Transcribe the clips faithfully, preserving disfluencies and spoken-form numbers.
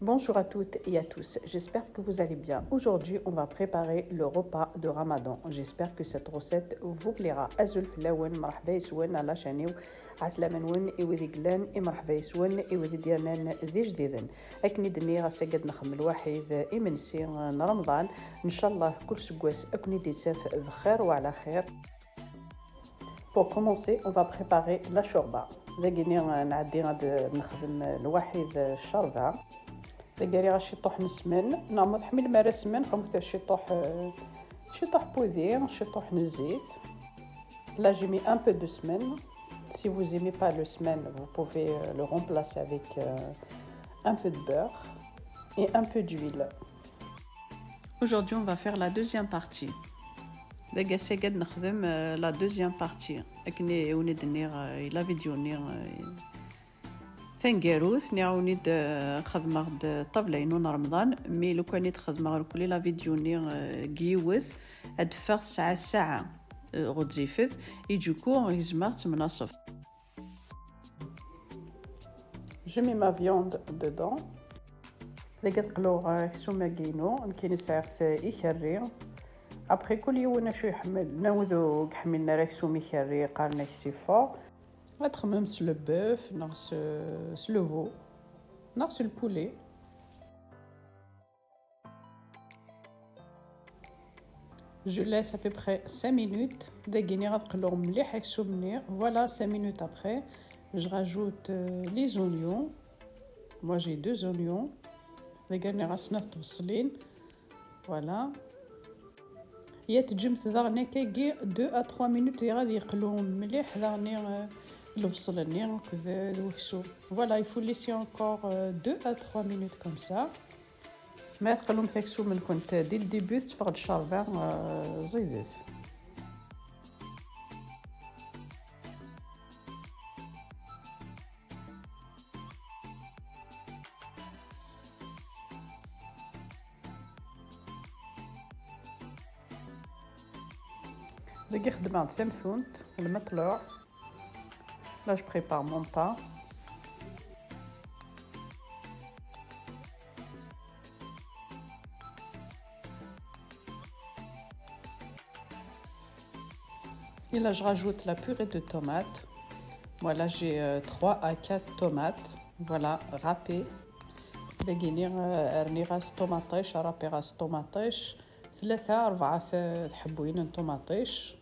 Bonjour à toutes et à tous, j'espère que vous allez bien. Aujourd'hui, on va préparer le repas de Ramadan. J'espère que cette recette vous plaira. Azul fell-awen, mṛeḥba yes-wen, ɛla ccan-iw, ɛeslama-nwen i wid i yellan, i mṛeḥba yes-wen, i wid i d-yernan d ijdiden. Akken i d-nniɣ, ass-agi ad nexdem lwaḥid imensi n Remḍan. Ncallah, kul seggas ad ken-id-ittaf bxir wa ɛla xir. Pour commencer, on va préparer la chorba. Dagini, euh, nɛeddi ad nexdem lwaḥid, euh, ccerba. Dagi rriɣ ciṭuḥ n ssmen. Neɣ ma tḥemmlem ara ssmen, xedmet ciṭuḥ, euh, ciṭuḥ n wudi, ciṭuḥ n zzit. Là, j'ai mis un peu de smen. Si vous aimez pas le smen, vous pouvez, euh, le remplacer avec, euh, un peu de beurre et un peu d'huile. Aujourd'hui, on va faire la deuxième partie. Dagi ass-agi ad nexdem, euh, la deuxième partie. Akken i wen-d-nniɣ, euh, la vidéo-nni, euh, taneggarut, nniɣ-awen-id, euh, xedmeɣ-d ṭṭabla-inu n Remḍan, mais lukan i d-xedmeɣ irkelli la vidéo-nni, euh, deg yiwet, ad d-teffeɣ tesɛa ssaɛa, euh, ɣezzifet, i du coup, gezmeɣ-tt mnaṣef. Je mets ma viande dedans. Dagi ad qluɣ, euh, aksum-agi-inu, nekkini sɛiɣ-t ikerri. Après, kul yiwen acu iḥemmel. Llan wid ur ḥemmlen ara aksum ikerri, qqaren-ak c'est fort. Ad txemmem s le bœuf, neɣ s, s le veau, neɣ s le poulet. Je laisse à peu près cinq minutes. Dagini ad qluɣ mliḥ aksum-nni. Voilà, cinq minutes après, je rajoute, euh, les oignons. Moi, j'ai deux oignons. Dagi rniɣ-as snat tbeṣlin. Voilà. Ya teǧǧemt daɣen akkagi deux à trois minutes, diɣ ad yeqlu mliḥ daɣen, euh, lebṣel-nni akked, euh, d weksum. Voilà, il faut laisser encore, euh, deux à trois minutes comme ça. Ma tqellumt aksum-nkent dès le début, tetteffeɣ-d ccerba, euh, ẓidet. Dagi xedmeɣ-d tamtunt, lmeṭluɛ. Là, je prépare mon pain. Et là, je rajoute la purée de tomates. Voilà, j'ai, euh, trois à quatre tomates. Voilà, râpées. Dagini, euh, rniɣ-as ṭumaṭic, râpiɣ-as ṭumaṭic. Tlata, rebɛa t-, tḥebbuyin n ṭumaṭic.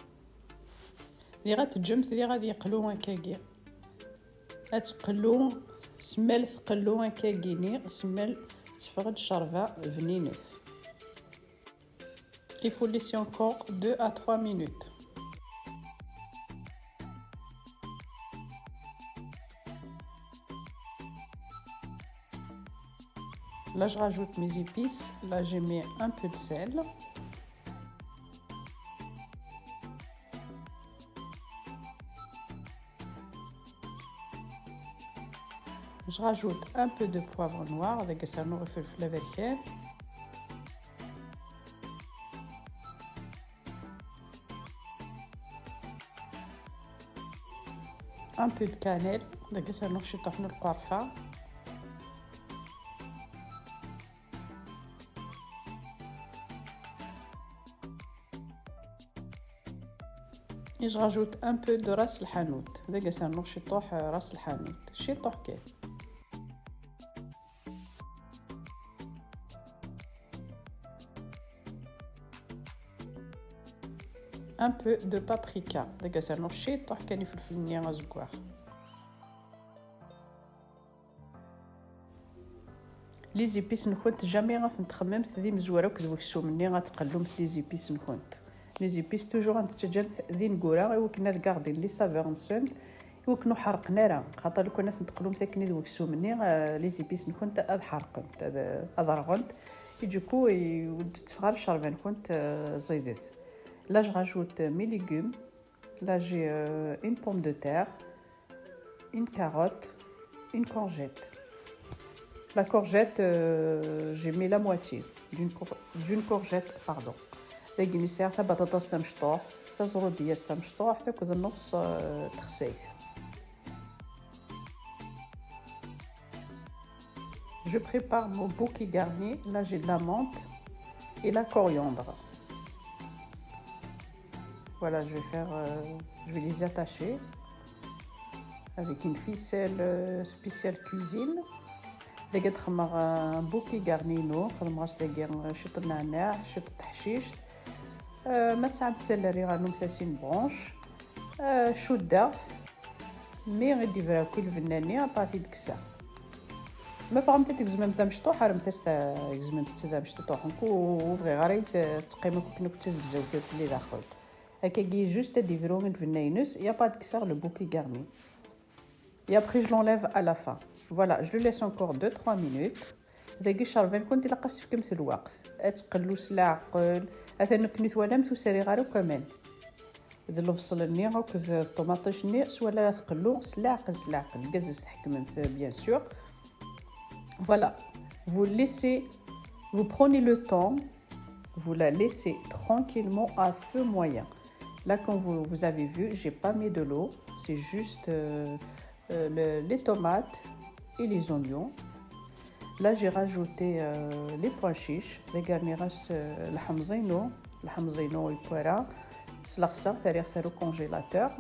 Diɣ ad teǧǧemt, diɣ ad yeqlu akkagi. Ad teqlu, semmal tqellu akkagini, semmal teffeɣ-d ccerba bninet. Il faut laisser encore deux à trois minutes. Là, je rajoute mes épices. Là, je mets un peu de sel. Je rajoute un peu de poivre noir, dagi ad rnuɣ ifelfel aberkan. Un peu de cannelle, dagi ad rnuɣ ciṭuḥ n lqerfa. Et je rajoute un peu de ras lḥanut. Dagi ad rnuɣ ciṭuḥ, euh, ras lḥanut. Ciṭuḥ kan. Un peu de paprika. Dagi ad rnuɣ ciṭuḥ kan ifelfel-nni azeggaɣ. Les épices-nkent, jamais ad tent-txemmemt d imezwura akked weksum-nni, ad tqellumt les épices-nkent. Les épices, toujours ad tent-teǧǧamt d ineggura i wakken ad gardin les saveurs-nsent, i wakken ur ḥerqen ara, xaṭer lukan ad tent-tqellumt akken i d weksum-nni, euh, les épices-nkent ad ḥerqent, ad, ad rɣent, et du coup, i, ur d-tetteffeɣ ara ccerba-nkent, euh, ẓidet. Là, je rajoute mes légumes. Là, j'ai, euh, une pomme de terre, une carotte, une courgette. La courgette, euh, j'ai mis la moitié d'une cour-, d'une courgette, pardon. Dagini sɛiɣ tabaṭaṭast tamecṭuḥt, taẓrudiyat tamecṭuḥt, akked nneṣ, euh, texsayt. Je Je prépare mon bouquet garni. Là, j'ai de la menthe et la coriandre. Voilà, je vais faire, euh, je vais les attacher avec une ficelle, euh, spéciale cuisine. Dagi ad xedmeɣ, euh, un bouquet garni-inu. Xedmeɣ-as dagi, euh, ciṭ n nneɛnaɛ, ciṭ n teḥcict. Euh, ma tesɛamt céleri, rnumt-as une branche. Euh, cuddeɣ-t. Mi i d-yebra akk i lbenna-nni, après ad t-id-kkseɣ. Ma tebɣamt ad tgezmemt d amecṭuḥ, rremt-as ta-, gezmemt-tt d amecṭuḥ. Nekk ur, ur bɣiɣ ara i t-, teqqim akk akken akk d tazegzawt akk di daxel. Akkagi, juste ad d-yebru i lbenna-ines, i après ad d-kkseɣ le bouquet garni. Et après, je l'enlève à la fin. Voilà, je le laisse encore deux trois minutes. Dagi ccerba-nkent ilaq ad s-tefkemt lweqt. Ad tqellu s leɛqel. Atan akken i twalamt, ur s-rriɣ ara akk aman. D lebṣel-nni akked ṭumaṭic-nni s wala ara tqellu s leɛqel, s leɛqel. Gaz s-tḥekmemt, bien sûr. Voilà. Vous laissez, vous prenez le temps, vous la laissez tranquillement à feu moyen. Là, comme vous, vous avez vu, j'ai pas mis de l'eau. C'est juste, euh, euh, le, les tomates et les oignons. Là, j'ai rajouté, euh, les pois chiches. Dagi rniɣ-as, euh, lḥemẓ-inu. Lḥemẓ-inu yewwi ara. Sleɣseɣ-t, rriɣ-t ar ukonjilatur.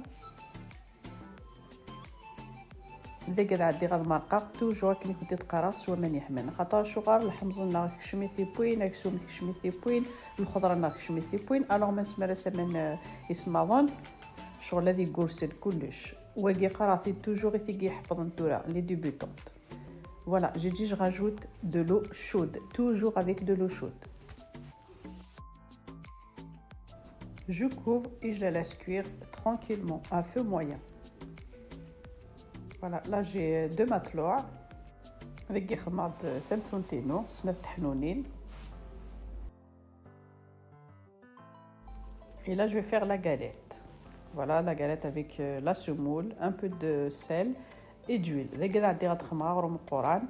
Dagi ad ɛeddiɣ ad merqeɣ, toujours akken i kent-id-qqareɣ, s waman yeḥman. Xaṭer acuɣer? Lḥemẓ-nneɣ tekcem-it tiwwin, aksum tekcem-it tiwwin, lxeḍra-nneɣ tekcem-it tiwwin. Alors ma nesmar-as aman, euh, isemmaḍen, ccɣel ad yeggursel kullec. Wagi qqareɣ-t-id toujours i tigi iḥeppḍen tura, les débutantes. Voilà, j'ai dit je rajoute de l'eau chaude, toujours avec de l'eau chaude. Je couvre et je la laisse cuire tranquillement à feu moyen. Voilà, là j'ai deux matelots. Dagi xedmeɣ-d tamtunt-inu, snat teḥnunin. Et là, je vais faire la galette. Voilà, la galette avec, euh, la semoule, un peu de sel et d'huile. Dagi ad ɛeddiɣ ad xedmeɣ aɣrum uquran.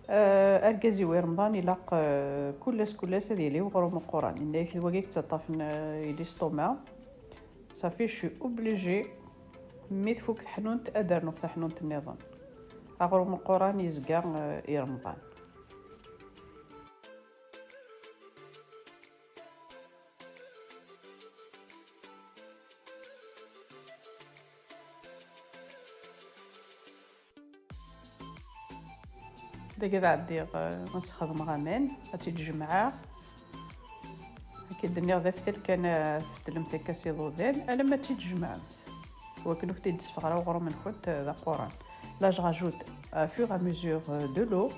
Euh, argaz-iw i Remḍan ilaq, euh, kul ass, kul ass ad yili uɣrum uquran. Yenna-yak d wagi i yettaṭṭafen, euh, i l'estomac. Safi, je suis obligée. Mi tfuk teḥnunt, ad d-rnuɣ taḥnunt nniḍen. Aɣrum uquran yezga, euh, i Remḍan. Dagi ad ɛeddiɣ, eh, ad sxedmeɣ aman, ad tt-id-jemɛeɣ. Akka i d-nniɣ, d aftal kan, eh, tfetlemt akka s iḍudan, alamma ad tt-id-jemɛemt. Wakken ur k-id-sfeɣ ara uɣrum-nkent, eh, d aquran. Là, je rajoute, à fur et à mesure, eh, de l'eau.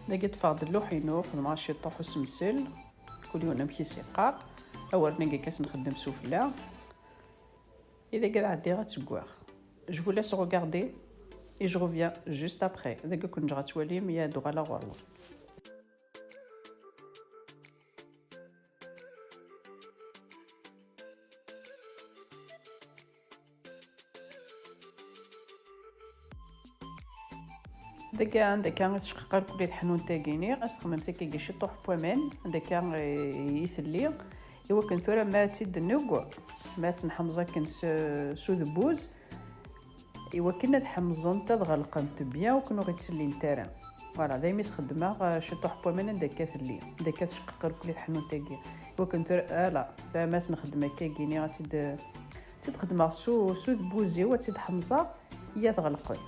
Dagi ṭṭfeɣ-d lluḥ-inu, xedmeɣ ciṭuḥ usemsel, kul yiwen amek i s-iqqar. Awren-agi akka s-nxeddem sufella. I dagi ad ɛeddiɣ ad tt-ggweɣ. Je vous laisse regarder et je reviens juste après. Dagi ad ken-ǧǧeɣ ad twalim, ya ad uɣaleɣ ɣur-wen. Dagi anda akka i tceqqeq irkelli teḥnunt-agi-ni, ad s-texdmemt akkagi ciṭuḥ n waman, anda akka, eh, i telli, i wakken tura ma ad tt-id-negg, ma ad tt-nḥemẓ akken s, s udebbuz, i wakken ad ḥemẓent, ad ɣelqent bien, akken ur ɣ-ttellint ara. Voilà, daymi s-xeddmeɣ, eh, ciṭuḥ n waman anda akka telli, anda akka tceqqeq irkelli teḥnunt-agi. I wakken tura, ala, ma ad s-nxeddem akkagi-ni, ad tt-id-, ad tt-id-xeddmeɣ s u-, s udebbuz-iw, ad tt-id-ḥemẓeɣ, i ad ɣelqen.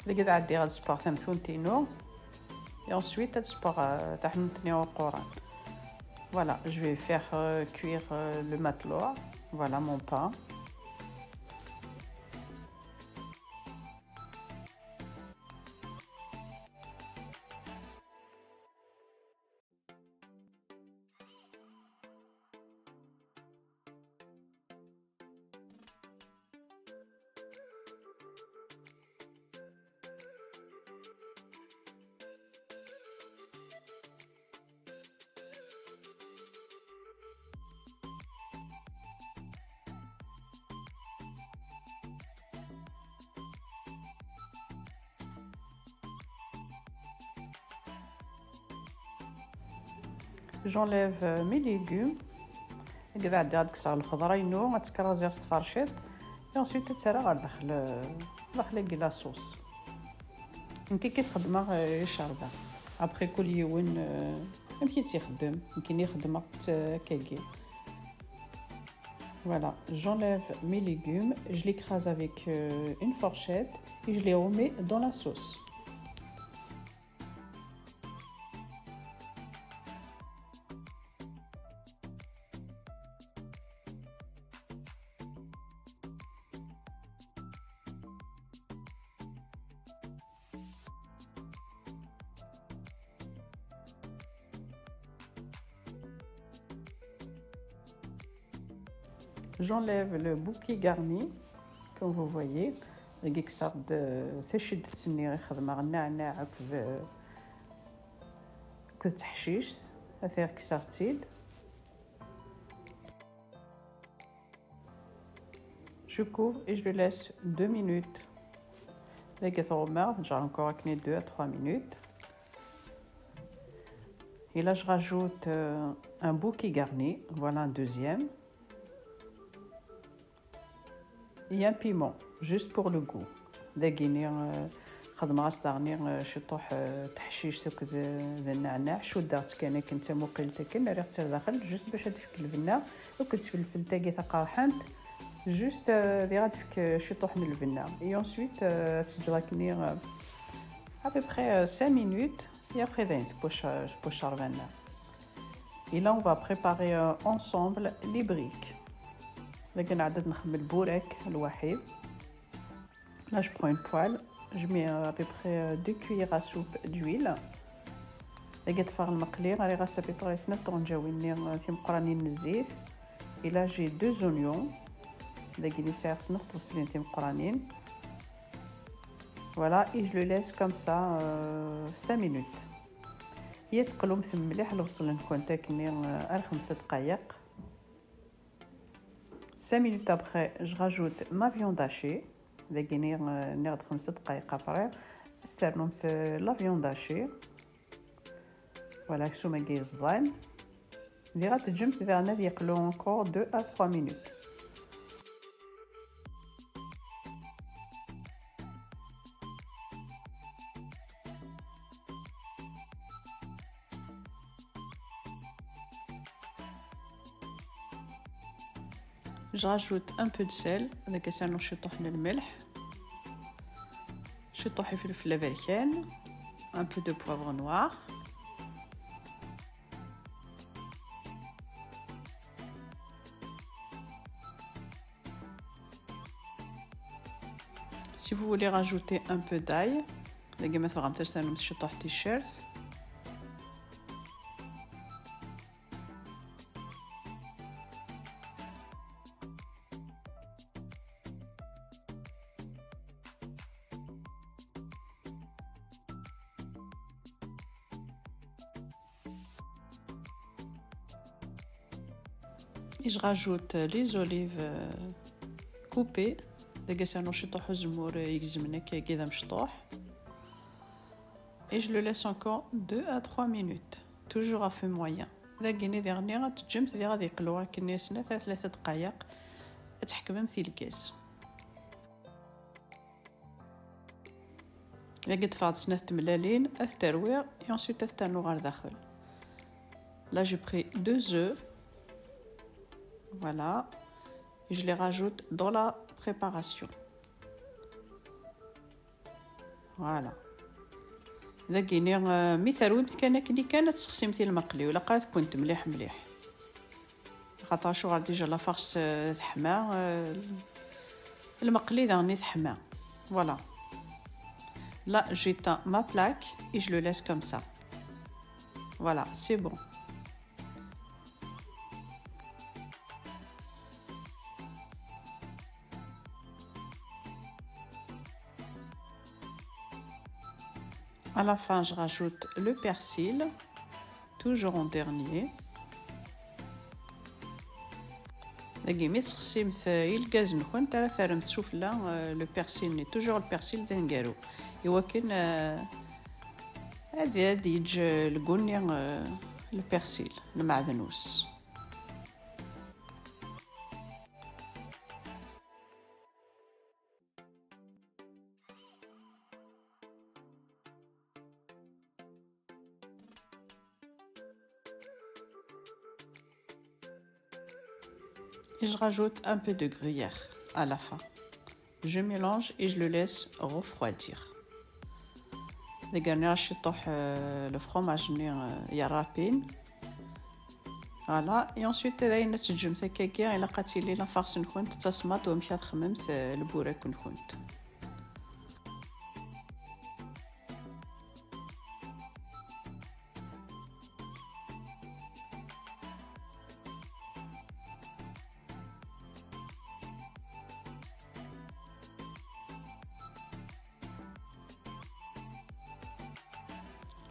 Dagi ad ɛeddiɣ ad sbeɣ tamtunt-inu. Et ensuite, ad sbeɣ, euh, taḥnut-nni uquran. Voilà, je vais faire, euh, cuire, euh, le matloua. Voilà mon pain. J'enlève, euh, mes légumes. Ad ɛeddiɣ ad kkseɣ lxeḍra-inu, ad tt-kraziɣ s tferciṭ. Et ensuite, ad tt-rreɣ ɣer daxel, euh, daxel-agi la sauce. Nekk akka i s-xeddmeɣ, euh, i ccerba. Après, kul yiwen, euh, amek i tt-ixeddem. Nekkini xeddmeɣ-tt, euh, akkagi. Voilà, j'enlève mes légumes, je les crase avec, euh, une fourchette et je les remets dans la sauce. J'enlève le bouquet garni, comme vous voyez. Dagi kkseɣ-d, euh, taciddet-nni i xedmeɣ nneɛneɛ akked, euh, akked teḥcict. Ata kkseɣ-tt-id. Je couvre et je le laisse deux minutes. Dagi tɣummeɣ, genre encore avec deux à trois minutes. Et là, je rajoute, euh, un bouquet garni. Voilà un deuxième. Et un piment, juste pour le goût. Dagini, euh, xedmeɣ-as daɣni, euh, ciṭuḥ, euh, teḥcict akked, euh, d nneɛneɛ. Cuddeɣ-tt kan akken d tamuqqilt akken, rriɣ-tt ar daxel, juste bac ad d-tefk lbenna. Akked tfelfelt-agi taqerḥant, juste, euh, diɣ ad d-tefk, euh, ciṭuḥ n lbenna. Et ensuite, euh, ad teǧǧeḍ akkenni, euh, à peu près, euh, cinq minutes. Et après, dayen, tebbuc-, tebbuccer lbenna. Et là, on va préparer, euh, ensemble les briques. Dagi nɛedda ad nxemmel burak lwaḥid. Là, je prends une poêle. Je mets, euh, à peu près, euh, deux cuillères à soupe d'huile. Dagi ṭṭfeɣ lmeqli, rriɣ-as à peu près snat tɣenǧawin-nni, euh, timeqranin n zzit. Et là, j'ai deux oignons. Dagi-ni sɛiɣ snat tɣeslin timeqranin. Voilà, et je le laisse comme ça, euh, cinq minutes. Ad teqlumt mliḥ lebṣel-nkent akkenni, euh, ar xemsa dqayeq. Cinq minutes après, je rajoute ma viande hachée. Dagini, euh, nniɣ-d xemsa dqayeq après. Ad s-ternumt, euh, la viande hachée. Voilà, aksum-agi yeẓḍan. Diɣ ad teǧǧemt daɣen ad yeqlu encore deux à trois minutes. Je rajoute un peu de sel, ad ak-as-rnuɣ ciṭuḥ n lmelḥ, ciṭuḥ ifelfel aberkan, un peu de poivre noir. Si vous voulez rajouter un peu d'ail, dagi ma tebɣamt ad s-ternumt ciṭuḥ ticcert. Et je rajoute les olives, euh, coupées. Dagi ad as-rnuɣ ciṭuḥ uzemmur, euh, igezmen akkagi d amecṭuḥ. Et je le laisse encore deux à trois minutes, toujours à feu moyen. Dagini diɣni ad teǧǧemt diɣ ad yeqlu akkenni snat ar tlata dqayeq, ad tḥekmemt i lgaz. Dagi ṭṭfeɣ-d snat tmellalin, ad t-rwiɣ, et ensuite ad t-rnuɣ ɣer daxel. Là, j'ai pris deux œufs. Voilà. Et je les rajoute dans la préparation. Voilà. Dagini, euh, mi terwimt kan akken i kan, ad tessexsimt i lmeqli, ilaq ad tewwimt mliḥ mliḥ. Xaṭer acuɣer déjà la farce, euh, teḥma, euh, lmeqli daɣen i teḥma. Voilà. Là, j'éteins ma plaque et je le laisse comme ça. Voilà, c'est bon. À la fin, je rajoute le persil, toujours en dernier. Dagi, mi tessexsimt, euh, i lgaz-nkent, ara terremt sufella, euh, le persil-nni, toujours le persil d aneggaru. Iwakken, euh, ad, ad yeǧǧ, euh, lguni, euh, le persil, lmeɛdnus. Et je rajoute un peu de gruyère à la fin. Je mélange et je le laisse refroidir. Dagi rniɣ ciṭuḥ, euh, le fromage-nni, euh, yerrapin. Voilà. Et ensuite, d ayen ad teǧǧemt akkagi, ilaq ad tili la farce-nkent d tasemmaḍt, wamek ad txemmemt, euh, lburak-nkent.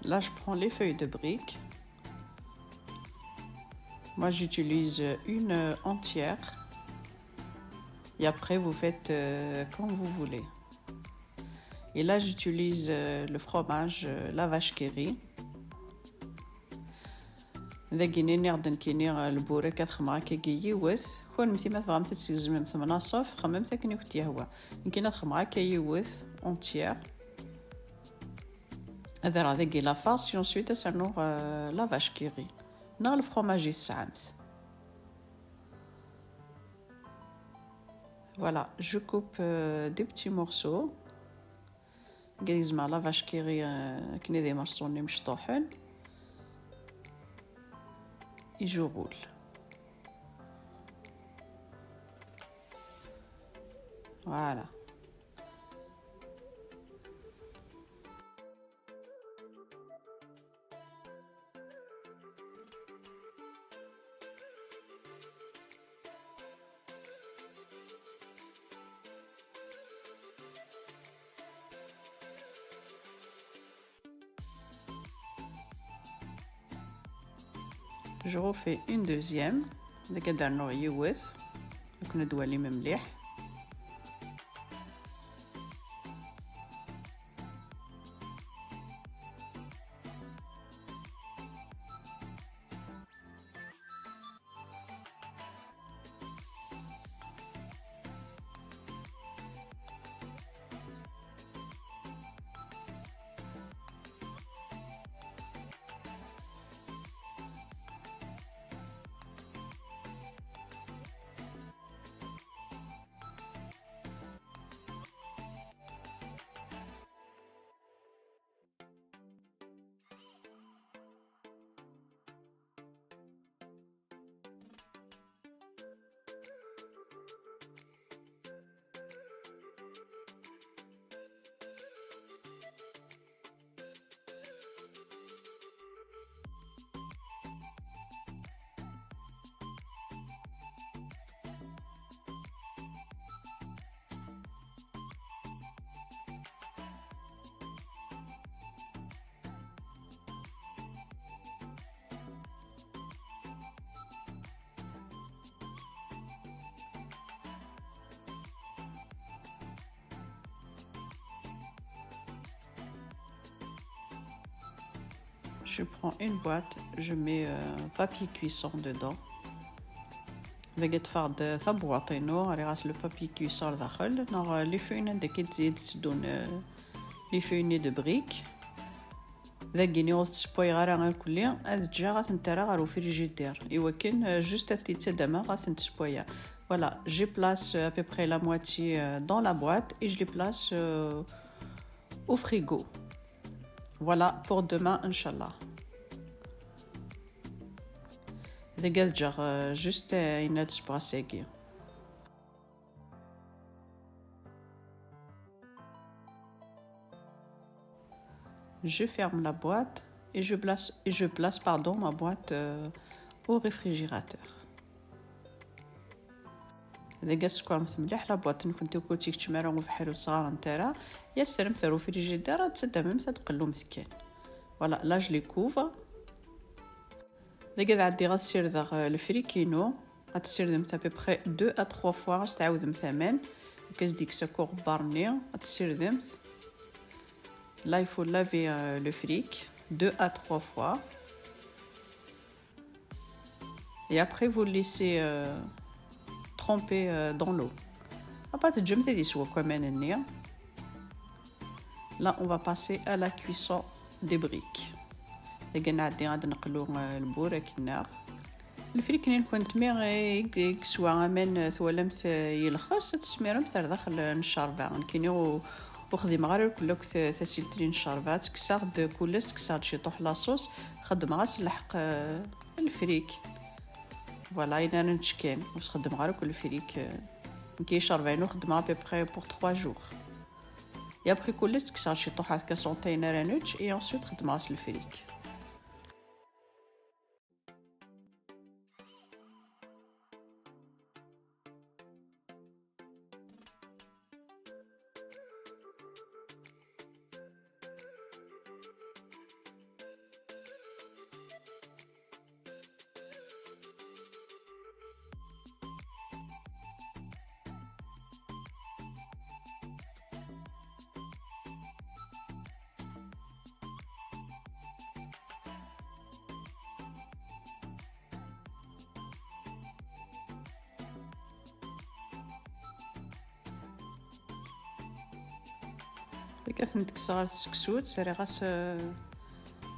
Là, je prends les feuilles de briques. Moi, j'utilise une entière. Et après, vous faites, euh, comme vous voulez. Et là, j'utilise, euh, le fromage, euh, la vache qui rit. Dagini nniɣ-d nekkini, euh, lburak ad xedmeɣ akkagi yiwet. Kunemti ma tebɣamt ad tgezmemt menasef, xemmemt akken i kent-yehwa. Nekkini ad xedmeɣ akka yiwet, entière. Ad rreɣ dagi la farce, et ensuite ad s-rnuɣ, euh, la vache qui rit. Neɣ le fromage i tesɛamt. Voilà, je coupe, euh, des petits morceaux. Gezmeɣ la vache qui rit, euh, akken ad imerṣunen imecṭuḥen. Et je roule. Voilà. Je refais une deuxième. Dagi ad rnuɣ yiwet. Akken ad twalim mliḥ. Je prends une boîte, je mets, euh, papier cuisson dedans. Dagi ṭṭfeɣ-d tabwaṭ-inu, rriɣ-as le papier cuisson daxel, neɣ, euh, les feuilles-nni anda akka i d-, i d-tteddun, euh, les feuilles-nni de briques. Dagini ur t-ssewwayeɣ ara irkelli, ad ǧǧeɣ ad tent-rreɣ ɣer ufrijidir. Iwakken, euh, juste ad t-id-ttaddameɣ ad tent-ssewwayeɣ. Voilà, je place, euh, à peu près la moitié, euh, dans la boîte et je les place, euh, au frigo. Voilà pour demain, inchallah. Dagi ad ǧǧeɣ, euh, juste, euh, une heure de spray. Je ferme la boîte et je place, et je place, pardon, ma boîte, euh, au réfrigérateur. Dagi ad tsekṛemt mliḥ la boîte-nkent, ur tt-ikeččem ara ubeḥri ur tt-ɣarent ara. Ad tt-terremt ar ufrijider, ad tt-taddamemt ad d-qellumt kan. Voilà, là je les couvre. Dagi ad ɛeddiɣ ad ssirdeɣ, euh, lefrik-inu. Ad tessirdemt à peu près deux à trois fois, ad s-tɛawdemt aman. Uk as-d-ikkes akk uɣebbar-nni, ad tessirdemt. Là, il faut laver, euh, le fric deux à trois fois. Et après, vous le laissez, euh, tremper, euh, dans l'eau. Après, teǧǧamt ad yeswa akk aman-nni. Là, on va passer à la cuisson des briques. Dagi ad nɛeddi ad neqlu, euh, lburak-nneɣ. Lfrik-nni-nkent mi i, i yeswa aman, euh, twalamt, euh, yelxes, ad tesmiremt ar daxel, euh, n ccerba. Nekkini ur, ur xdimeɣ ara irkelli akk ta-, tasilt-nni n ccerba. Ttekkseɣ-d kullas, ttekkseɣ-d ciṭuḥ la sauce, xeddmeɣ-as lḥeqq, euh, lfrik. Voilà, ayen ara nečč kan, ur sxeddmeɣ ara akk lfrik, euh, nekk ccerba-inu xeddmeɣ à peu près pour trois jours. Et après kullas ttekkseɣ ciṭuḥ ar tkasanṭ ayen ara nečč, et ensuite xeddmeɣ-as lfrik. Dagi ad tent-kkseɣ ɣer tseksut, rriɣ-as, euh,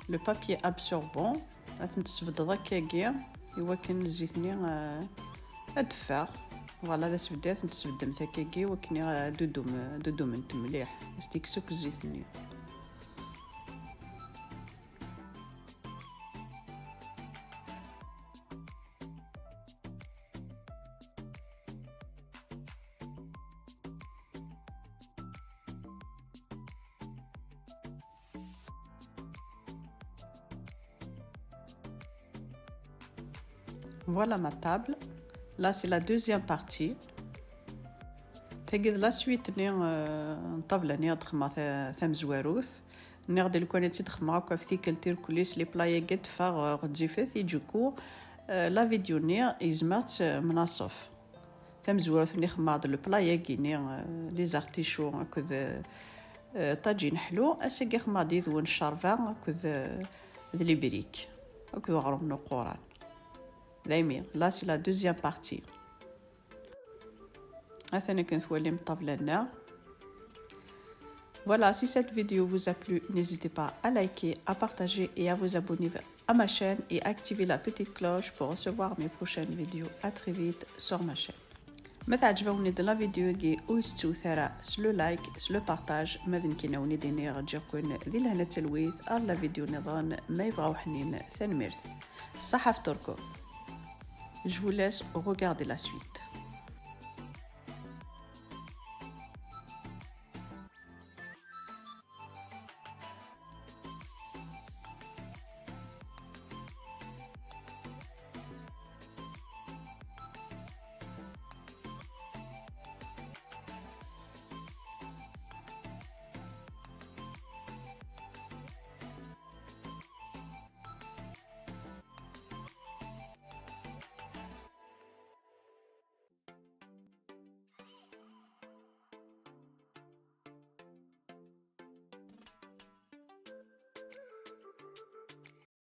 le papier absorbant. Ad tent-tesbeddeḍ akkagi i wakken zzit-nni, euh, ad d-teffeɣ. Voilà, d asbeddi, ad tent-tesbeddemt akkagi i wakken ad d-udum-, ad d-udument mliḥ, ad s-t-ikkes akk zzit-nni. Voilà ma table. Là, c'est la deuxième partie. Tagi d la suite-nni, euh, n ṭṭabla-nni ad xedmeɣ ta-, tamezwarut. Nniɣ-d lukan ad tt-id-xedmeɣ akk ɣef tikkelt irkelli s les plats-agi ad d-teffeɣ, euh, ɣezzifet, et du coup, euh, la vidéo-nni yezmer-tt, euh, mnaṣef. Tamezwarut-nni xedmeɣ-d le plat-agi-nni, euh, les artichauts akked, euh, ṭaǧin ḥlu. Ass-agi xedmeɣ-d yid-wen ccerba akked, euh, d les briques akked uɣrum n uquran. Daymi, là, c'est la deuxième partie. Atan akken twalim ṭṭabla-nneɣ. Voilà, si cette vidéo vous a plu, n'hésitez pas à liker, à partager et à vous abonner à ma chaîne et activer la petite cloche pour recevoir mes prochaines vidéos. À très vite sur ma chaîne. Ma teɛǧeb-awen-id la vidéo-agi, ur tettut ara s le like, s le partage, ma d nekkini ad wen-id-iniɣ ǧǧiɣ-ken di lehna d talwit ar la vidéo niḍen ma yebɣa uḥnin. Tanemmirt. Ṣaḥa fṭurkum. Je vous laisse regarder la suite.